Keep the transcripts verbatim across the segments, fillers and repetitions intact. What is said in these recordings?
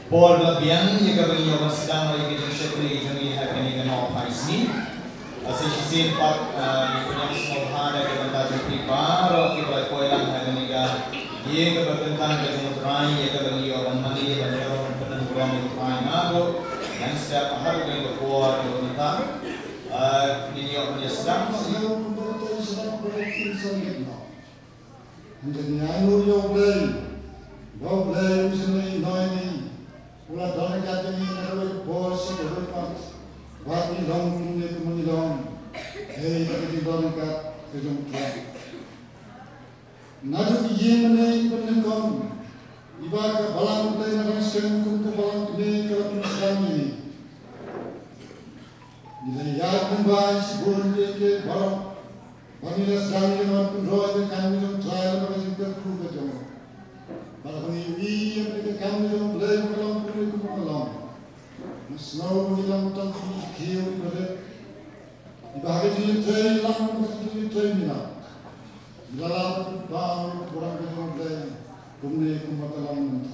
Por la biang ïa kaba ngi ïoh ban sdang ïa ka jingshakri jong ngi ha kane ka Nohphaisngi. Sa shisien pat, ah, ngi pynïaid sngewbha da ka bynta jong phi baroh kiba la poi lang ha kane ka ïing kaba kyntang ka jong U Trai, ïa kaba ngi ïoh ban mane ban ïaroh ban pyndonkam ïa U Trai naduh mynstep haduh kane ka por kaba kyntang. Ah, ngin ïoh ban ïa sdang. Hynrei ngi ainguh ïa U Blei, ba U Blei u sngewbha ïa ngi, u la don ryngkat ïa ngi na kawei ka por sha kawei pat, bad ngi long kumne kumba ngi long, hei da ka jingdon ryngkat ka jong U Trai. Naduh ïing mane ngi pyndonkam ïa ka balang U Blei na dang skhem kum ka balang kmie ka la pynsdang ïa ngi. Ngi la ïaid lyngba shibun ki kyrkieh baroh, ba ngi la sdang ïa ka ban pynroi ïa ka kam ka jong U Trai lyngba ka jingkyrkhu ka jong u. Bad ba ngi ïohi ïa ka kam ka jong U Blei ba ka long kumne kumba ka long. Nga sngew ba ngi long tang ki briew kiba rit, kiba ha ka jingïatrei lang bad ka jingïatrei minot, ngi la lah ban pynpaw ïa ka burom ka jong U Blei kumne kumba ka long mynta.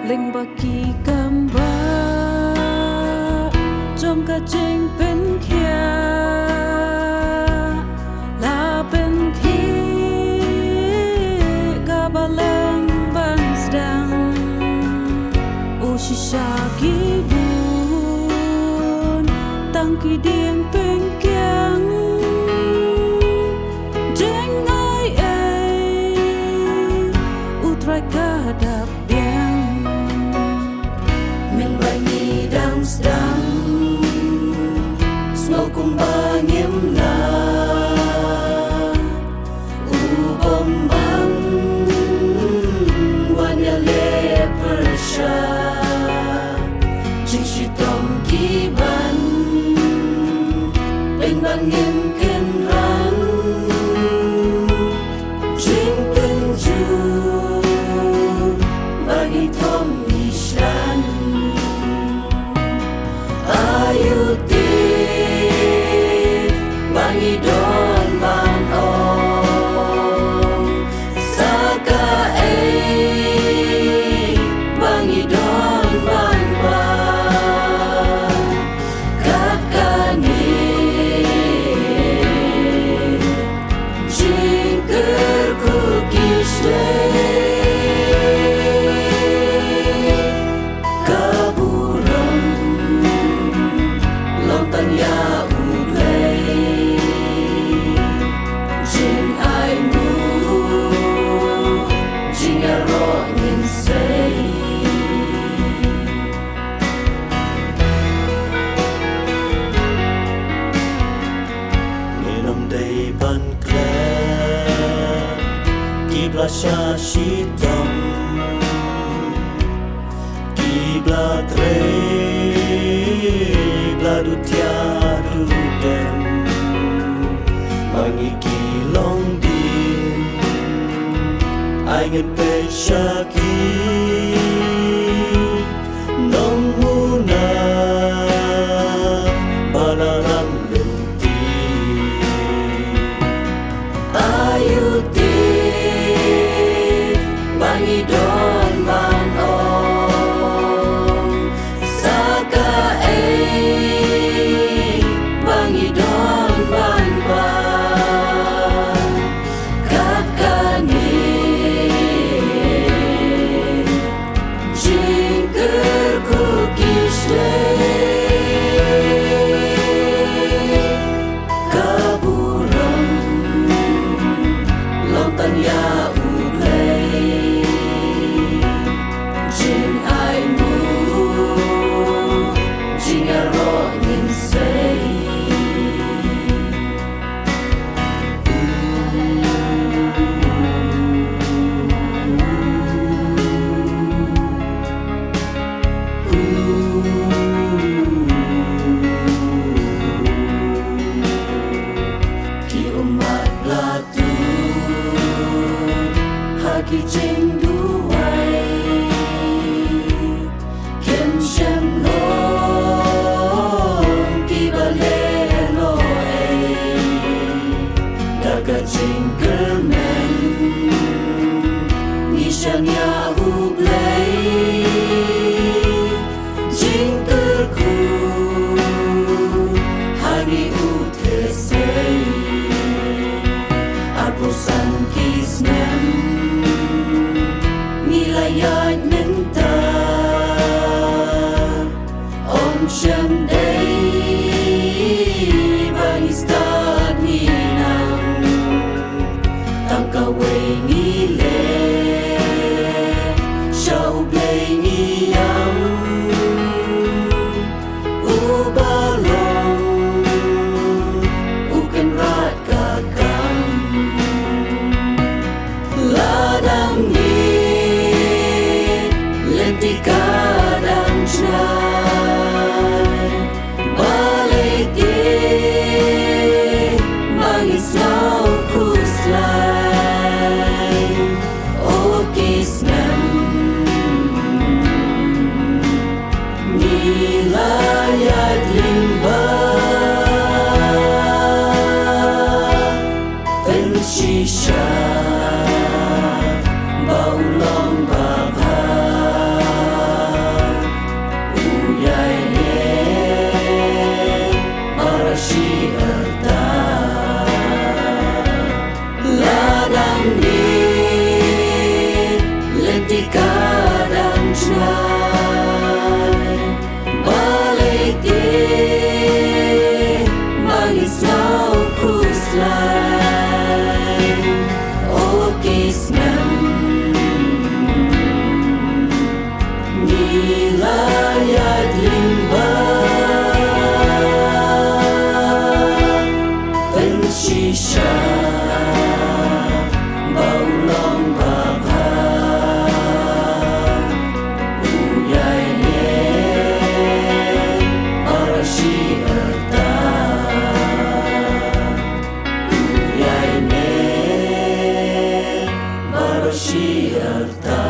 Lyngba ki kam ba jong ka jingpynkhiah, la pynkhih ka balang ban sdang. U shisha ki bun tang ki dieng pynkiang. Jingai ei U Trai ka dap biang. Mynba ngi dang sdang, sngew kumba ngim lah u bym bang, wan ïaleh pyrshah. Jingshitom ki ban pynban ngim kynran. Jingpynjur ba ngi thom ngi shan. Ayu te ba ngi don ban ong, sa kaei ba ngi don ban pan. Kat kane jingkyrkhu ki shlei, ka burom long tang ïa U Blei. Jingainguh, jingïaroh ngin sei. Ngin ym dei ban klet ki ba la shah shitom, ki ba la trei, ba la duh thiah duh dem. Ma ngi ki longdien, ai ngin peit sha ki nongmuna ba la rang lynti. Ayu te ba ngi don ban ong, sa kaei ba ngi don ban pan. Kat kane Ngi ïam u ba long u kynrad ka kam, la dang ngi lynti ka dang jngai. Balei te ba ngi sngew khuslai? O ki snem, ngi la ïaid lyngba. Pynshisha ba u long babha, u ïaineh barabor shi rta. La dang ngi lynti ka dang jngai. Balei te ba ngi sngew khuslai? O ki snem, ngi la ïaid lyngba. Pynshisha ba u long babha, u ïaineh barabor shi rta. U ïaineh barabor shi rta.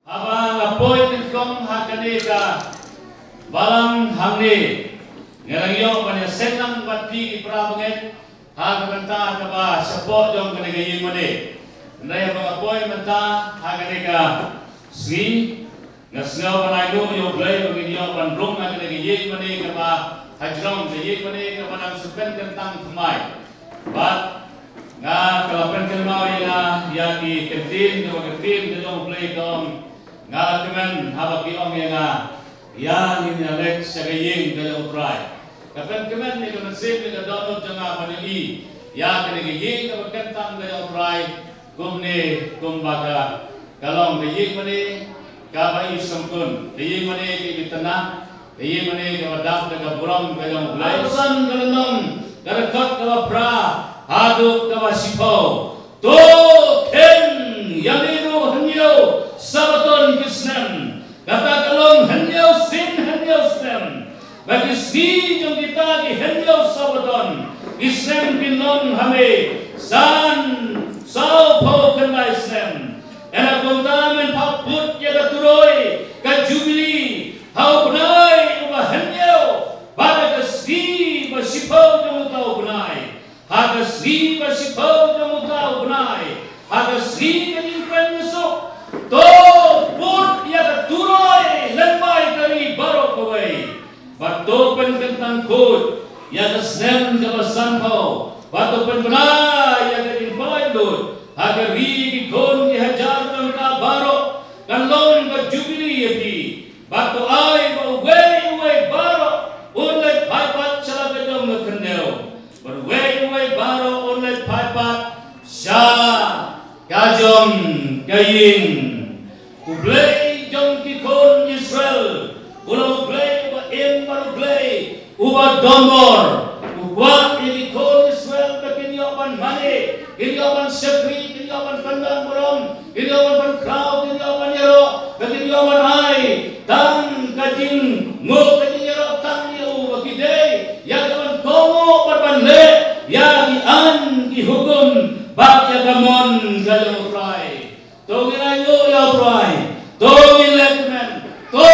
Haba nga poi nyngkong ha kane ka balang hangne, nga dang ïoh ban ïaseng lang bad phi ki para bangeit ha ka bynta kaba shapoh jong kane ka ïing mane. Hynrei haba nga poi mynta ha kane ka sngi, nga sngew ban ainguh ïa U Blei ba ngin ïoh ban rung ha kane ka ïing mane kaba hajrong, ka ïing mane kaba dang shu pynkyntang thymmai. Bad nga, ka la pynkynmaw ïa nga ïa ki kyntien, kaba ka ktien ka jong U Blei ka ong, nga la kmen haba ki ong ïa nga, ïa ngin ïaleit sha ka ïing ka jong U Trai. Ka pynkmen ïa ka mynsiem ïa ka dohnud jong nga ban ïohi ïa kane ka ïing kaba kyntang ka jong U Trai. Kumne kumba ka, ka long ka ïing mane kaba i shongkun, ka ïing mane ka itynnad, ka ïing mane kaba dap da ka burom ka jong U Blei. San ka lynnong, ka dkhot kaba phra haduh kaba shiphew. To kheiñ ïa ngi ruh hynñiew Sabaton ki snem, kata ka long hynñiew sien hynñiew snem. Ba ki sngi jong kita ki hynñiew Sabaton, ki snem kin long ha me san sawphew khyndai snem. Ynda kumta men phah put ïa ka turoi ka Jubili ha u bnai uba hynñiew, bad ha ka sngi ba shiphew jong uta u bnai. Ha ka sngi ba shiphew jong uta u bnai, ha ka sngi ka jingkren ïasuk, to put ïa ka turoi lem bad ka ri baroh kawei. Bad to pynkyntang khuid ïa ka snem kaba sanphew, bad to pynbna ïa ka jingpynlut ha ka ri ki khun ki hajar tyngka baroh, kan long ka Jubili ïa phi. Bad to ai ba uwei uwei baroh un leit phai pat sha la ka jong ka khyndew. Bad uwei uwei baroh un leit phai pat sha ka jong ka ïing. U Blei jong ki khun Israel u long U Blei uba im bad U Blei uba donbor. U kwah ïa ki khun Israel ba kin ïoh ban mane, kin ïoh ban shakri, kin ïoh ban pyndonburom, kin ïoh ban pynkhraw, kin ïoh ban ïaroh, ba kin ïoh ban ai tang ka jingnguh ka jingïaroh tang ïa u, ba ki dei ïa ka ban kohnguh bad ban leh ïa ki aiñ ki hukum bad ïa ka mon ka jong U Trai. To ngin ainguh ïa U Trai, to ngin leh kmen, to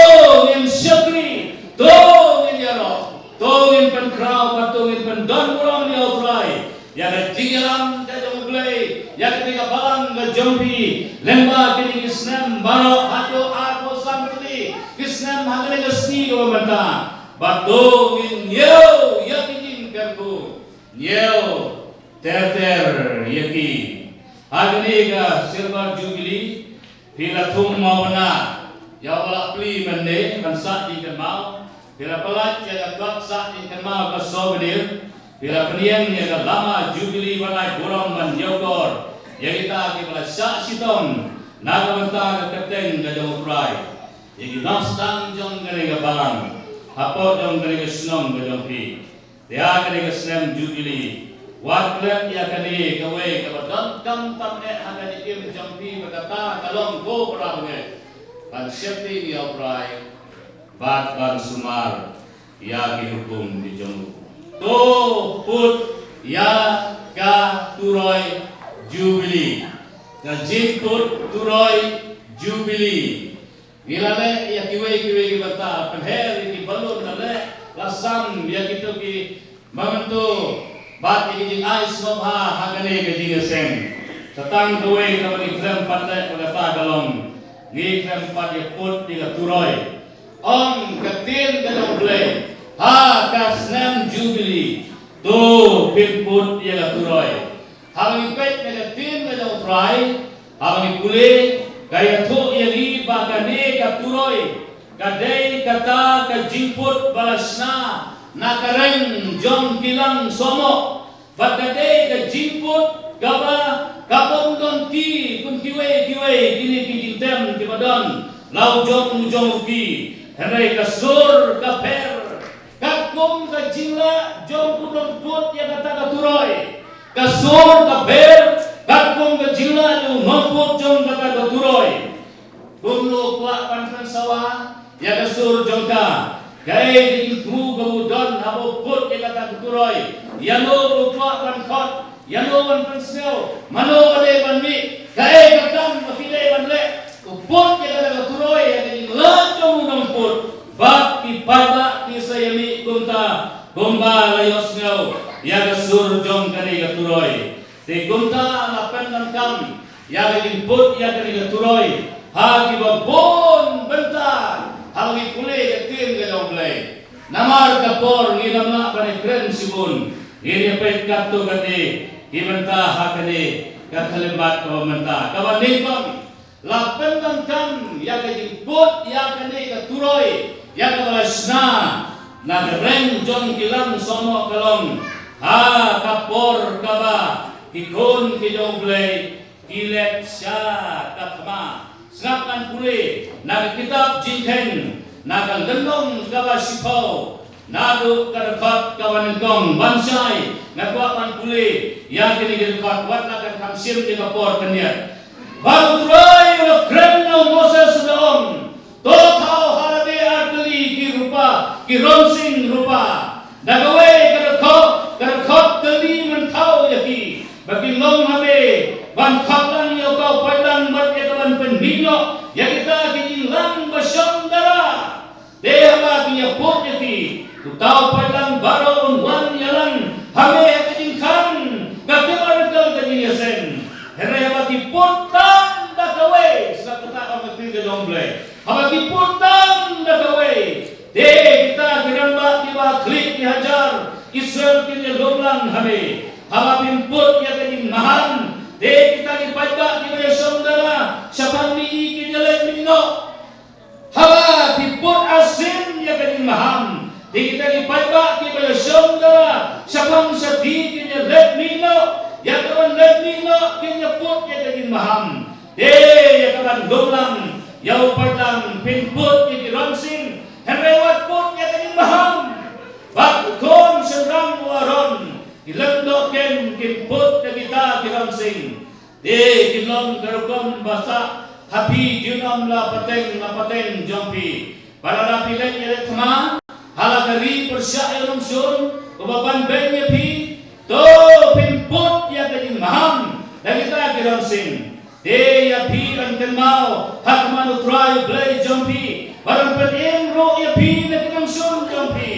ngin shakri, to ngin ïaroh, to ngin pynkhraw bad to ngin pyndonburom ïa U Trai. Ïa ka jingïalam ka jong U Blei ïa kane ka balang ka jong phi lyngba kine ki snem baroh, haduh arphew san tylli ki snem ha kane ka sngi kaba mynta. Bad to ngin ñiew ïa ki jingkyrkhu, ñiew ter ter ïa ki. Ha kane ka Silver Jubilee phi la thung mawbynna ïa uba la plie mynne ban sah jingkynmaw. Phi la pyllait ïa ka kot sah jingkynmaw, ka souvenir. Phi la pynïeng ïa ka lama Jubilee ban ai burom ban ïoh kor ïa kita kiba la shah shitom na ka bynta ka kyrteng ka jong U Trai. Ïa ki nongsdang jong kane ka balang hapoh jong kane ka shnong ka jong phi. Te ha kane ka snem Jubilee, wat klet ïa kane kawei kaba donkam tam eh ha ka jingim jong phi, ba kata ka long ko para bangeit ban sheptieng ïa U Trai bad ban sumar ïa ki hukum ki jong u. To put ïa ka turoi Jubilee, ka jingput turoi Jubilee. Ngi la leh ïa kiwei kiwei ki bynta, pynher ïa ki balloon, la leh la sam ïa kito ki memento bad ïa ki jingai sngewbha ha kane ka jingïaseng. Sa tang kawei kaba ngi khlem pat leh, ba kata ka long, ngi khlem pat ïa put ïa ka turoi. Ong ka ktien ka jong U Blei, ha ka snem Jubilee to phin put ïa ka turoi. Haba ngi peit na ka ktien ka jong U Trai, haba ngi pule, ka ïathuh ïa ngi ba kane ka turoi ka dei kata ka jingput ba la shna na ka reng jong ki lang sohmoh. Bad ka dei ka jingput kaba ka bym don ki kum kiwei kiwei kine ki jingtem kiba don la u jong u jong u ki. Hynrei ka sur ka pher katkum ka jinglah jong u nongput ïa kata ka turoi. Ka sur ka pher katkum ka jinglah jong u nongput jong kata ka turoi. Kumno u kwah ban pynsawa ïa ka sur jong ka? Kaei ka jingthmu kaba u don haba u put ïa kata ka turoi? Ïano ba u kwah ban khot? Ïano ban pynsngew? Mano ba dei ban mih? Kaei ka kam ba ki dei ban leh? U put ïa kata ka turoi ïa ka jinglad jong u nongput. Bad ki paidbah ki sa ïa mih kumta kumba la ïohsngew ïa ka sur jong kane ka turoi. Te kumta la pyndonkam ïa ka jingput ïa kane ka turoi ha kiba bun bynta haba ngi pule ka ktien ka jong U Blei. Namar ka por ngim lah ban ïakren shibun, ngin ïa peit katto katne ki bynta ha kane ka khyllipmat kaba mynta. Kaba nyngkong, la pyndonkam ïa ka jingput ïa kane ka turoi ïa kaba la shna na ka reng jong ki lang sohmoh ka long ha ka por kaba ki khun ki jong U Blei ki leit sha ka thma. Sngap ngan pule na ka kitab Jingkheiñ na ka lynnong kaba shiphew, naduh ka dkhot kaba nyngkong ban shai. Nga kwah ban pule ïa kine ki dkhot, wat la kan kham shim ïa ka por khyndiat. Bad U Trai u la kren na u Moses u la ong, to thaw ha lade ar tylli ki rupa, ki ronsing rupa. Da kawei ka dkhot, ka dkhot tylli men thaw ïa ki, ba kin long ha me ban khot lang ïa uta u paidlang bad ïa ka ban pynmih noh ïa kita ki jinglang ba shong dara. Te haba ki ïa put ïa ki, uta u paidlang baroh un wan ïalang ha me ha ka jingkhang, ka tip article ka jingïaseng. Hynrei haba ki put tang da kawei, sa kata ong ka ktien ka jong U Blei. Haba ki put tang da kawei, te kita ki rangbah kiba khlieh ki hajar Israel kin ïa lum lang ha me. Haba phin put ïa ka jingmaham, te kita ki paidbah kiba ïa shong dara shaphang mihngi kin ïa leit mih noh. Haba phi put arsien ïa ka jingmaham, te kita ki paidbah kiba ïa shong dara shaphang shati kin ïa leit mih noh. Ïa ka ban leit mih noh kin ïa put ïa ka jingmaham. Te ïa ka ban lum lang ïa u paidlang phin put ïa ki ronsing, hynrei wat put ïa ka jingmaham. Bad u khun shynrang u Aaron, ki lyngdoh kem kin put ïa kita ki ronsing. Te kin long ka rukom ba sah ha phi junom la pateng la pateng jong phi. Bad lada phi leit ïaleh thma ha la ka ri pyrshah ïalumshun, uba ban beiñ ïa phi, to phin put ïa ka jingmaham da kita ki ronsing. Te ïa phi yn kynmaw ha khmat U Trai U Blei jong phi, bad yn pynim ruh ïa phi na ki nongshun jong phi.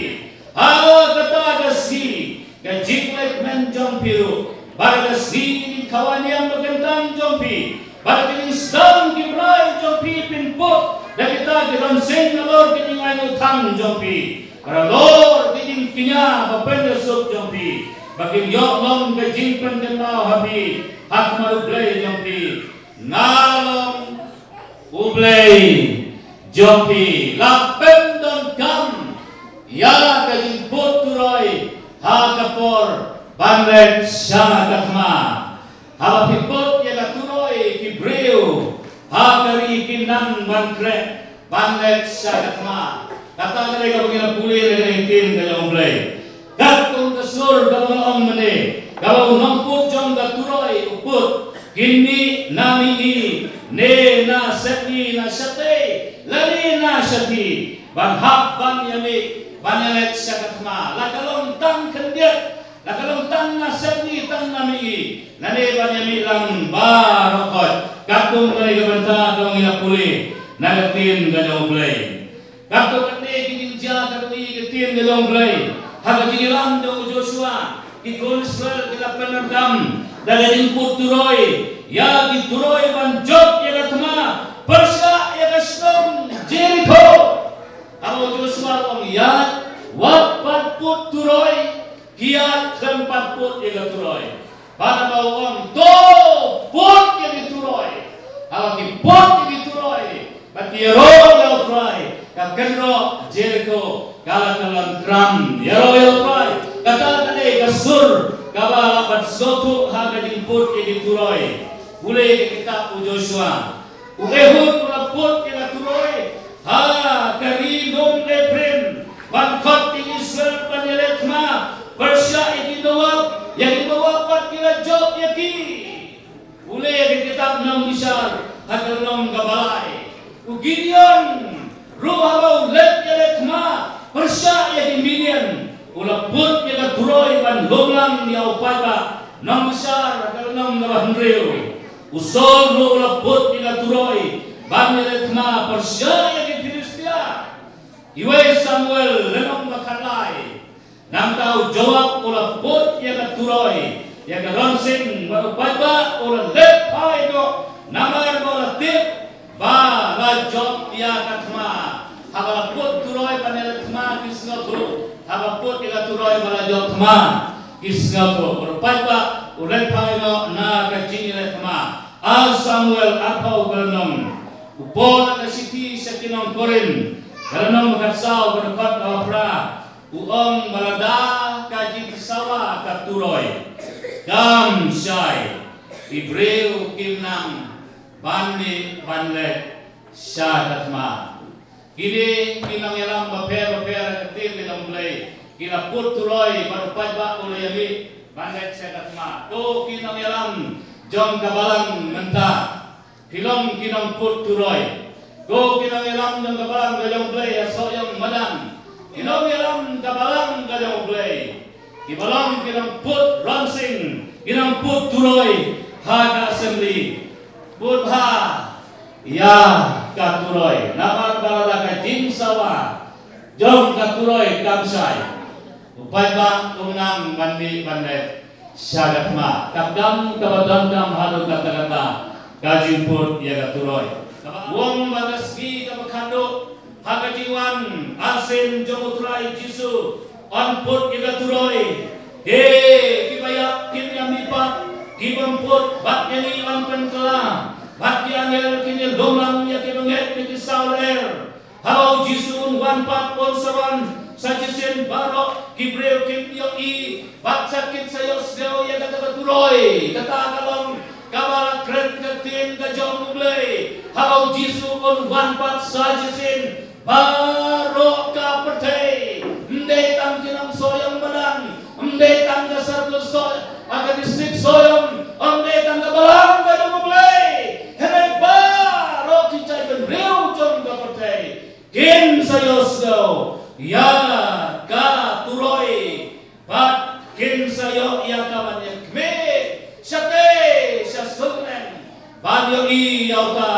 Ha kata ka sngi ka jingleitmen jong phi ruh bad ka sngi Thawa niam ba kyntang jong phi, bad ki jingsdang ki bnai jong phi phin put da kita ki ronsing halor ki jingainguh thang jong phi, bad halor ki jingkñia ba pynïasuk jong phi, ba kin ïoh long ka jingpynkynmaw ha phi ha khmat U Blei jong phi. Nga long U Blei jong phi. La pyndonkam ïa ka jingput turoi ha ka por ban leit sha ka thma. Haba phi put ïa ka turoi, ki briew ha ka ri kin nang ban khreh ban leit sha ka thma. Kata ka dei kaba ngi la pule na ka ktien ka jong U Blei. Katkum ka sur kaba nga ong mynne, kaba u nongput jong ka turoi u put, kin mih na mihngi, ne na sepngi, na shatei, lane na shathie, ban hap ban ïamih, ban ïaleit sha ka thma. La ka long tang khyndiat, la ka long tang na sepngi, tang na mihngi, lane ban ïamih lang baroh khoit. Katkum kane ka bynta kaba ngi la pule na ka ktien ka jong U Blei. Katto katne ki jingjia ka dei ka ktien ka jong U Blei. Ha ka jingïalam jong u Joshua, ki khun Israel ki la pyndonkam da ka jingput turoi ïa ki turoi ban jop ïa ka thma pyrshah ïa ka shnong Jerikho. Haba u Joshua u ong ïa, wat pat put turoi, ki ïa khlem pat put ïa ka turoi. Bad haba u ong, to put ïa ki turoi, haba ki put ïa ki turoi bad ki ïaroh ïa U Trai, ka kynroh Jerikho ka la kyllon kram. Ïaroh ïa U Trai, kata ka dei ka sur kaba la ban sngewthuh ha ka jingput ïa ki turoi. Pule ka kitab u Joshua. U Ehud u la put ïa ka turoi ha ka ri lum Ephraim ban khot ïa ki Israel ban ïaleit thma pyrshah ïa ki Moab, ïa ki Moab pat ki la jop ïa ki. Pule ïa ka kitab Nongbishar ha ka lynnong kaba lai. U Gideon ruh haba u leit ïaleit thma pyrshah ïa ki Midian, u la put ïa ka turoi ban lum lang ïa u paidbah. Nongbishar ha ka lynnong kaba hynriew. U Saul ruh u la put ïa ka turoi ban ïaleit thma pyrshah ïa ki Philistia. Iwei Samuel lynnong ba khatlai. Nangta u Joab u la put ïa ka turoi, ïa ka ronsing bad u paidbah u la leit phai noh, namar ba u la tip ba la jop ïa ka thma. Haba la put turoi ban ïaleit thma ki sngewthuh, haba put ïa ka turoi ba la jop thma ki sngewthuh. Bad u paidbah u leit phai noh na ka jingïaleit thma. Ar Samuel arphew ka lynnong. U Paul ha ka shithi sha ki nong Korinth, ka lynnong ba khatsaw, ka dkhot kaba phra, u ong ba lada ka jingsawa ka turoi kam shai, ki briew kim nang ban mih ban leit sha ka thma. Kine ki nongïalam bapher bapher ha ka ktien ka jong U Blei ki la put turoi bad u paidbah u la ïamih ban leit sha ka thma. Ko ki nongïalam jong ka balang mynta, phi long ki nongput turoi. Ko ki nongïalam jong ka balang ka jong U Blei ha Sohiong madan, ki nongïalam ka balang ka jong U Blei, kiba long ki nongput ronsing, ki nongput turoi ha ka assembly. Put bha ïa ka turoi, namar ba lada ka jingsawa jong ka turoi kam shai, u paidbah um nang ban mih ban leit sha ka thma. Ka kam kaba donkam haduh katta katta ka jingput ïa ka turoi. Kaba ong ba ka sngi kaba khatduh ha ka jingwan arsien jong U Trai Jisu, yn put ïa ka turoi. Te kiba ïap kin ïamih pat, kibym put bad ïa ngi yn pynkylla, bad ki angel kin ïalum lang ïa kiba ngeit na ki saw lyer. Haba u Jisu un wan pat, un sa wan sa shisien baroh ki briew kin ïohi bad sa kin sa ïohsngew ïa kata ka turoi. Kata ka long kaba la kren ka ktien ka jong U Blei. Haba u Jisu un wan pat sa shisien, baroh ka pyrthei, ym dei tang ki nong Sohiong madan, ym dei tang ka circle Sohiong, ha ka district Sohiong, ym dei tang ka balang ka jong U Blei. Hynrei baroh ki jaitbynriew jong ka pyrthei kin sa ïohsngew ïa ka turoi. Bad kin sa ïoh ïa ka ban ïakhmih shatei sha shnong, ban ïohi ïa uta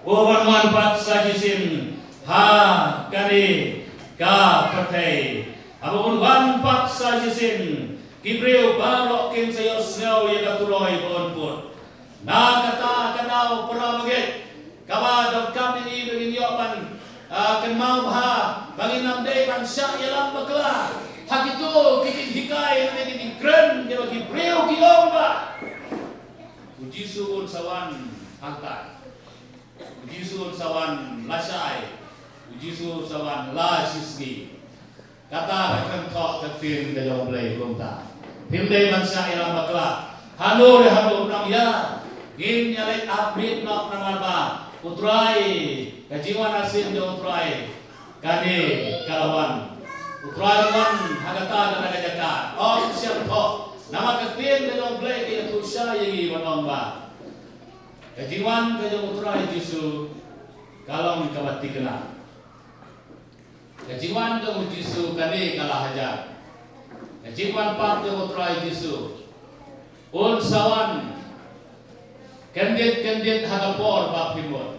uban wan pat sa shisien ha kane ka pyrthei. Haba un wan pat sa shisien, ki briew baroh kin sa ïohsngew ïa ka turoi ba un Shah ïalam bakla ha kito ki jinghikai, ha kito ki jingkren kiba ki briew ki ong ba u Jisu un sa wan hangta. U Jisu un sa wan lashai. U Jisu un sa wan la shisngi. Kata ka kren thoh ka ktien ka jong U Blei kumta. Phim dei ban shah ïalam bakla. Hano re hano, nang ïa ngin ïa leit ap miet noh namar ba U Trai, ka jingwan arsien jong U Trai kane ka la wan. U Trai u wan ha kata kata ka jaka. Ym shym thoh. Namar ka ktien ka jong U Blei ka ïathuh shai ïa ngi ban ong ba ka jingwan ka jong U Trai Jisu ka long kaba thikna. Ka jingwan jong U Jisu kane ka la hajan. Ka jingwan pat jong U Trai Jisu un sa wan kyndit kyndit ha ka por ba phi mut.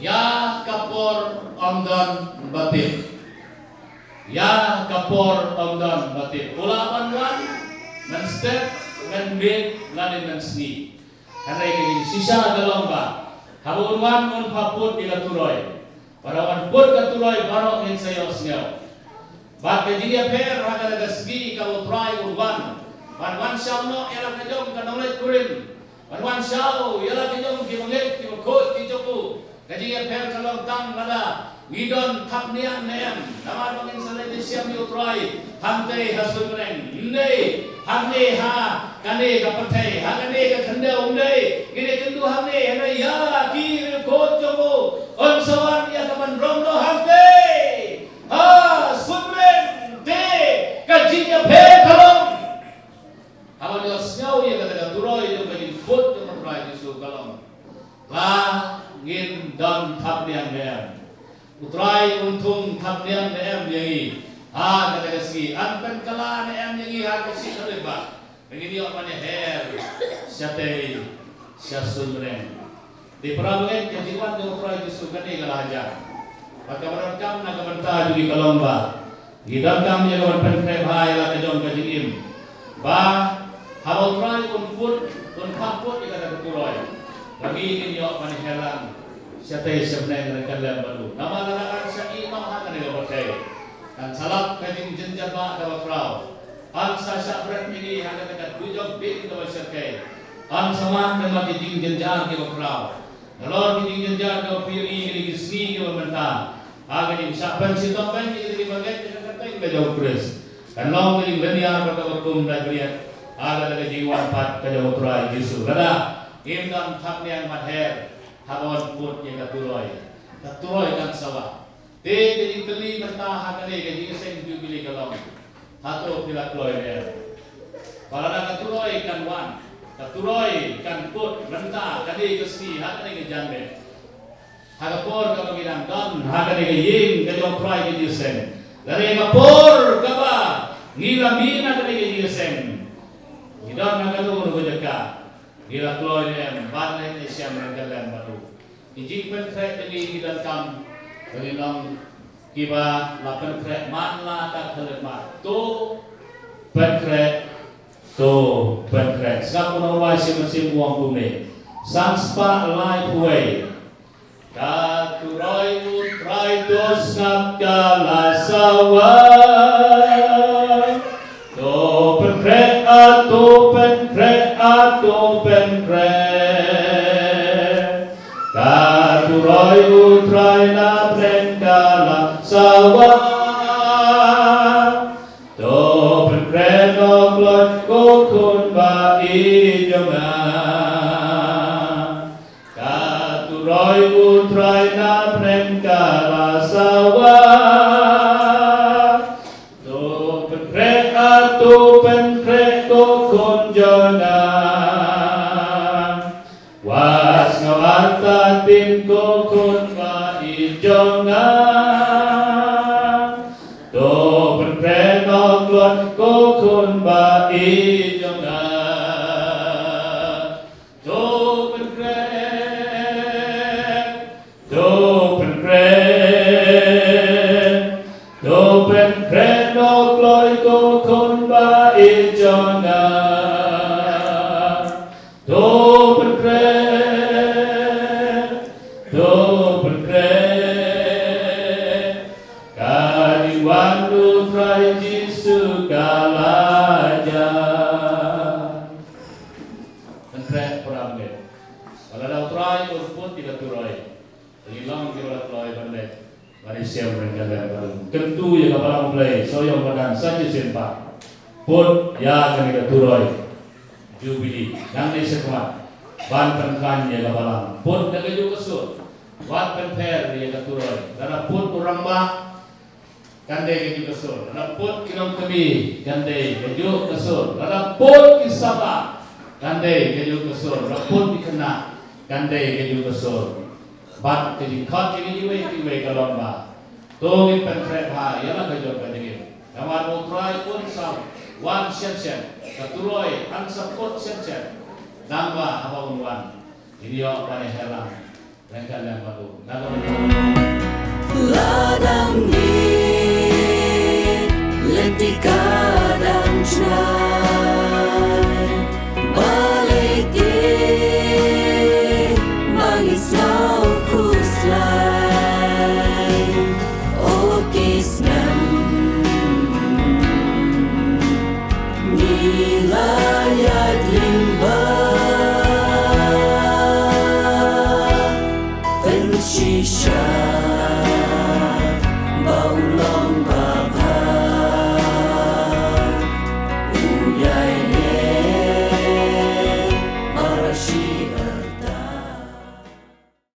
Ïa ka por ym don ba tip. Ïa ka por ym don ba tip. U lah ban wan mynstep, mynmiet lane mynsngi. Hynrei ka jingshisha ka long ba haba un wan un phah put ïa ka turoi. Bad haba un put ka turoi baroh ngin sa ïohsngew. Bad ka jingïapher ha kata ka sngi kaba U Trai un wan, ban wan shaw noh ïa la ka jong ka nongleit kurim, ban wan shaw ïa la ka jong ki bangeit ki bakhuid ki jong u. Ka jingïapher ka long tang lada ngi don thapniang ne em. Namar ba ngin sa leit ïashem ïa U Trai hangtei ha suiñ bneng, ym dei hangne ha kane ka pyrthei, ha kane ka khyndew, ym dei. Ngin ïakynduh hangne, hynrei ïa ki riewkhuid jong u un sa wan ïa ka ban rong noh hangtei ha suiñ bneng. Te ka jingïapher ka long haba ngi ïohsngew ïa kata ka turoi jong ka jingput jong U Trai Jisu ka long, la ngin don thapniang ne em? U Trai un thung thapniang ne em ïa ngi ha kata ka sngi? Un pynkylla ne em ïa ngi ha ka shi khyllipmat ba ngin ïoh ban ïaher shatei sha suiñ bneng? Dei para bangeit, ka jingwan jong U Trai Jisu kane ka la hajan. Bad kaba donkam na ka bynta jong ngi ka long ba ngi donkam ïa ka ban pynkhreh bha ïa la ka jong ka jingim. Ba haba U Trai un put, un phah put ïa kata ka turoi, ba ngi ngin ïoh ban ïaher lang shatei sha bneng ryngkat lem bad u. Namar lada ngan shah ïeh noh ha kane ka pyrthei, kan sa lap ka jingjynjar ba kaba khraw. Kan sa shah bret ïa ngi ha kata ka dujok ding kaba shyrkhei. Kan sa man ka mat ki jingjynjar kiba khraw. Nalor ki jingjynjar kiba phi ïohi kine ki sngi kiba mynta, ha ka jingshah pynshitom beiñ ïa kita kiba ngeit ïa ka kyrteng ka jong U Khrist, kan long ka jinglynñiar bad kaba kum dait bniat ha kata ka jingwan pat ka jong U Trai Jisu. Lada ngim don thapniang ban her haba un put ïa ka turoi, ka turoi kan sa wah. Te ka jingkylli mynta ha kane ka jingïaseng Jubili ka long, hato phi la kloi ne em? Ba lada ka turoi kan wan, ka turoi kan put mynta kane ka sngi ha kane ka janmiet, ha ka por kaba ngi dang don ha kane ka ïing ka jong U Trai ka jingïaseng, lane ka por kaba ngi la mih na kane ka jingïaseng, ngi don ha kano kano ka jaka, ngi la kloi ne em ban leit ïashem ryngkat lem bad u? Ki jingpynkhreh jong ngi ki donkam, ba ngin long kiba la pynkhreh man la ka khyllipmat. To pynkhreh, to pynkhreh. Sngap u nongrwai Shimet Shim u ong kumne. San spah laiphew wei. Ka turoi U Trai to sngap ka la sawa. To pynkhreh, a to pynkhreh, a to pynkhreh. Ka turoi U Trai na pdeng ka la sawa. To pynkhreh noh kloi ko khun ba ïeit jong nga. Ka turoi U Trai na pdeng ka la sawa. To pynkhreh, a to pynkhreh ko khun jong nga. Wat sngewbha ta tim ko khun ba ïeit jong nga. Ba lada U Trai un put ïa ka turoi, ngi long kiba la kloi ban leit ban ïashem ryngkat lem bad u. Kyntu ïa ka balang U Blei, Sohiong Badan, sa shisien pat. Put ïa kane ka turoi Jubilee nangne shakhmat ban pynkhlaiñ ïa ka balang. Put da kajuh ka sur, wat pynpher ïa ka turoi. Lada put u rangbah, kan dei kajuh ka sur. Lada put ki longkmie, kan dei kajuh ka sur. Lada put ki samla, kan dei kajuh ka sur. Lada put ki khynnah, kan dei kajuh ka sur. Bad ka jingkhot jong ngi iwei pa iwei ka long ba to ngin pynkhreh bha ïa la ka jong ka jingim. Namar ba U Trai un sa wan shen shen, ka turoi un sa put shen shen. Nangba haba un wan, ngin ïoh ban ïahiar lang ryngkat lem bad u. Na ka Lada ngi lynti ka dang shngai, balei te ba ngi sngew khuslai? O ki snem, ngi la ïaid lyngba, pynshisha ba u long ba